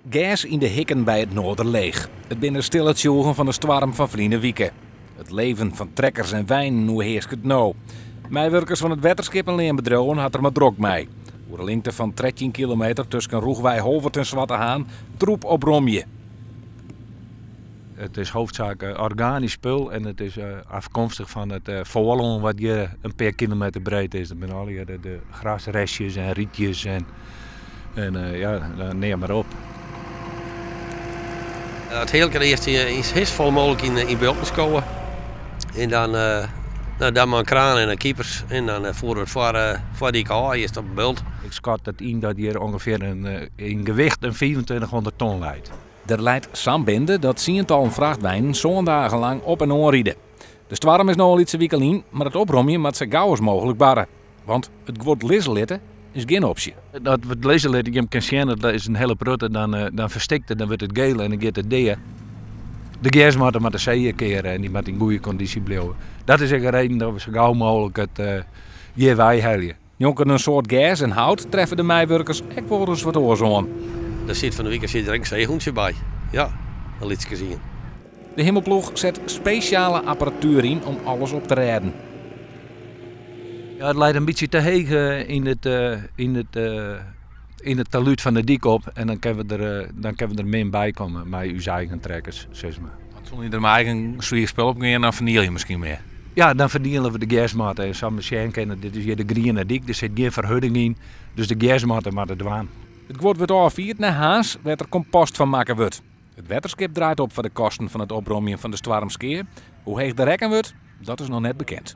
Gers yn de hikken by it Noarderleech. It binne stille tsjûgen fan de stoarm fan ferline wike. It leven fan trekkers en weinen oerhearsket no. Meiwurkers fan it wetterskip en leanbedriuwen hat der mar drok mei. Oer in lingte fan 13 kilometer tusken rûchwei Holwert en Swarte Haan troep opromje. It is hoofdsaak organysk spul en it is afkomstich fan it foarlân wat hjir in pear kilometer breed is. Dat binne allegear de grasrestjes en rietjes en, en ja, neam mar op. It healke earst is folle mooglik yn bulten skowe. En dan, nou, dan mei in kraan en in kipers. En dan foere we it foar dy ôf earst op in bult. Ik skat it yn dat hjir ûngefear in, yn gewicht in 2500 ton leit. Der leit sa'n binde dat tsientallen frachtweinen sân dagen lang op en oan ride. De stoarm is no in lytse wike lyn, mar it opromjen moat sa gau as mooglik barre. Want it guod lizze litte is gjin opsje. Dat we it lizze litte, jim kinne sjen, dat is in hiele protte, dan, dan ferstikt it, dan wurdt it geel en dan giet it dea. De gersmatte moat de see keare en dy moat yn goede kondysje bliuwe. Dat is ek in reden dat we sa gau mooglik it hjir weihelje. Njonken in soad gers en hout treffe de meiwurkers ek wolris wat oars oan. Der sit fan de wike sit der ek in seehûntsje by. Ja, in lytske ien. De himmelploech set spesjale apparatuer yn om alles op te rêden. Ja, it leit in bytsje te heech yn it, yn it, yn it talúd fan de dyk op en dan kinne we der, dan kinne we der min by komme mei ús eigen trekkers, sis mar. Want soene je der mei eigen swier spul op gean, dan ferniele je miskien mear. Ja, dan ferniele we de gersmatte en sa we sjen kinne, dit is hjir de griene dyk, der sit gjin ferhurding yn, dus de gersmatte moat it dwaan. It guod wurdt ôffierd nei Harns, wêr't der kompost fan makke wurdt. It wetterskip draait op foar de kosten fan it opromjen fan de stoarmskea. Hoe heech de rekken wurdt, dat is noch net bekend.